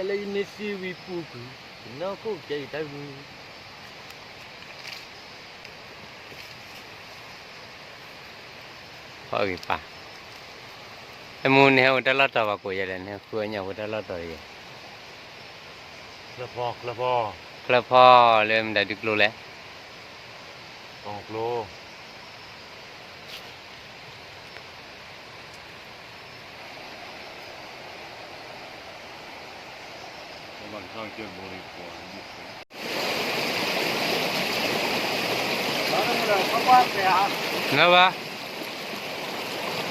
လၢယမ့ၢ်သံဝံၤပူၤကွံာ်, ယနီၢ်ခိကဲယတၢ်မုၢ် ဖီဂ့ၤပၢ်, တမူန့ၣ်ဟဲအိၣ်တၢ်လီၢ်တီၤဘၣ်ကိးယဲလဲၣ်, နဟဲဃုအီၣ်ညၣ်အိၣ်တၢ်လီၢ်တီၤယဲ, ချၢဖီ, ချၢဖီ, ချၢဖီလၢမတၤဒုကျိလဲၣ်, ကီၢ်ကျိ လၢဘၣ်,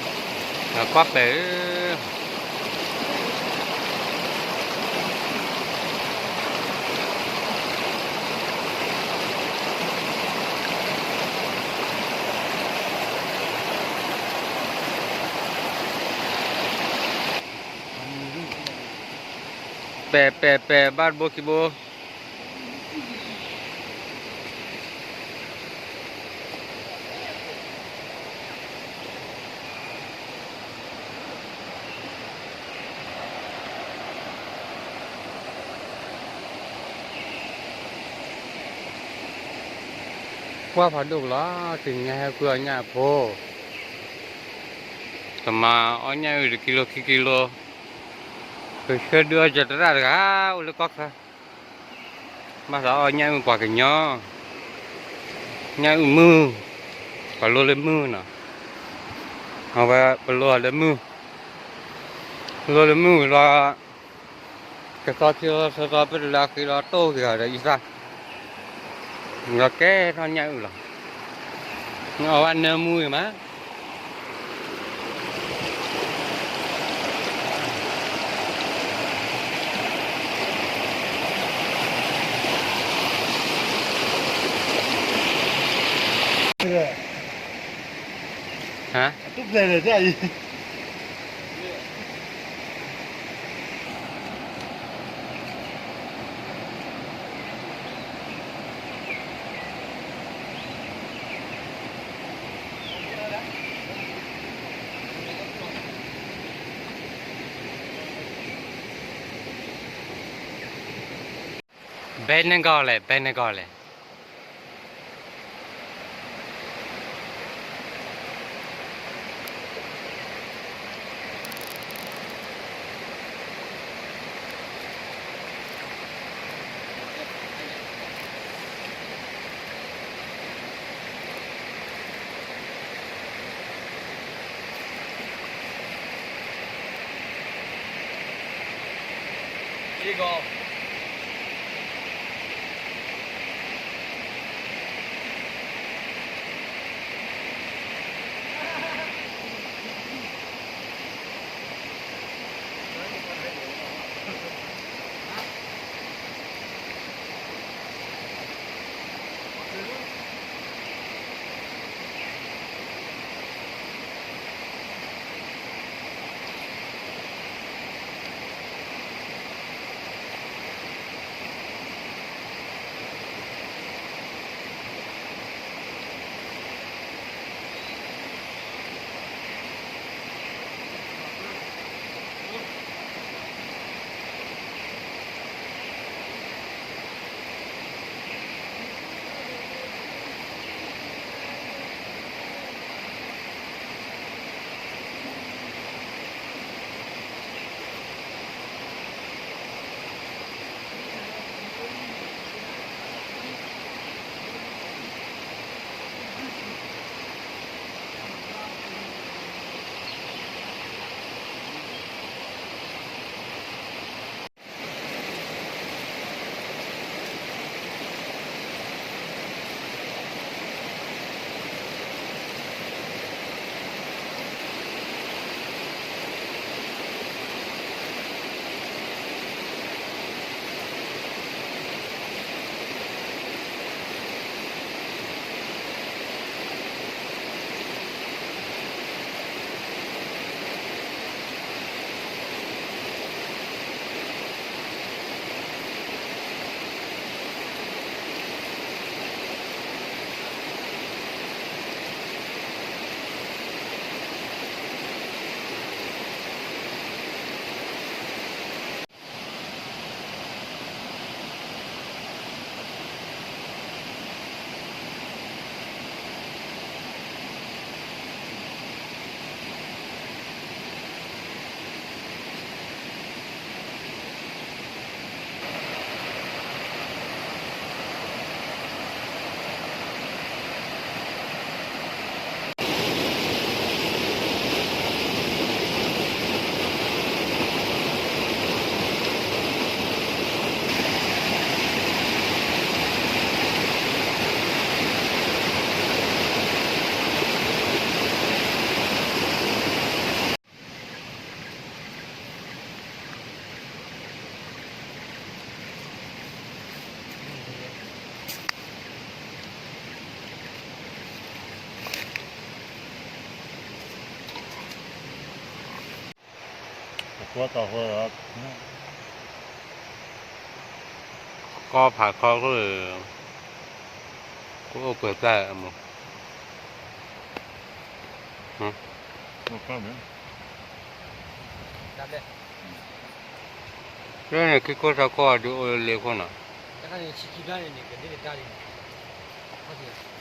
ကွၢ်ပဲာ်ဧၢ ပဲာ် ပဲာ် ပဲာ် ဘၣ်တဘိခံဘိ ကွၢ်ဖးဒိၣ်ကလီၤ, တနံၤညါဟဲဃုအီၣ်ညၣ်အဖိ, ကမၤအီၣ်ညၣ်အုၣ်တကံလိခံကံလိ, ကဆှၢဒုးအီၣ်ကတရၣ်တဂၤ အိၣ်လၢကီၢ်ချၢ, ဘၣ်သးအီၣ်ညၣ်အုၣ်ပှၤကညီ, ညၣ်အုၣ်မုၢ်, ပှၤလိလၢမုၢ်နီၤ, အဝဲပလိအီၤလၢမုၢ်, လိလၢမုၢ်ဝံၤလီၤ ကသီခံသီသၢသီ ပတလၢအဃ့လီၤတိၢ်က့ၤအီၤဒီးအံသၣ်, လီၤကဲထီၣ်ညၣ်အုၣ်လီၤ, အဝဲနၢမူဂ့ၤမး, ဟါ ဘဲနဂီၢ်လဲၣ်, ဘဲနဂီၢ်လဲၣ်. ကီဖးခီခိၣ်, ကအိၣ်ပှဲၤပျၢ်အမိၢ်, လၢန့ၣ် ခံခိၣ်သၢခိၣ်အဒုးအိၣ်လၢလ့ခိၣ်နီၤ, တခါန့ၣ် ဆံခံဖျၢၣ်န့ၣ်န့ၣ် ကဒ့ၣ်ကဒါလံနီၤ, ခီၣ်ထံး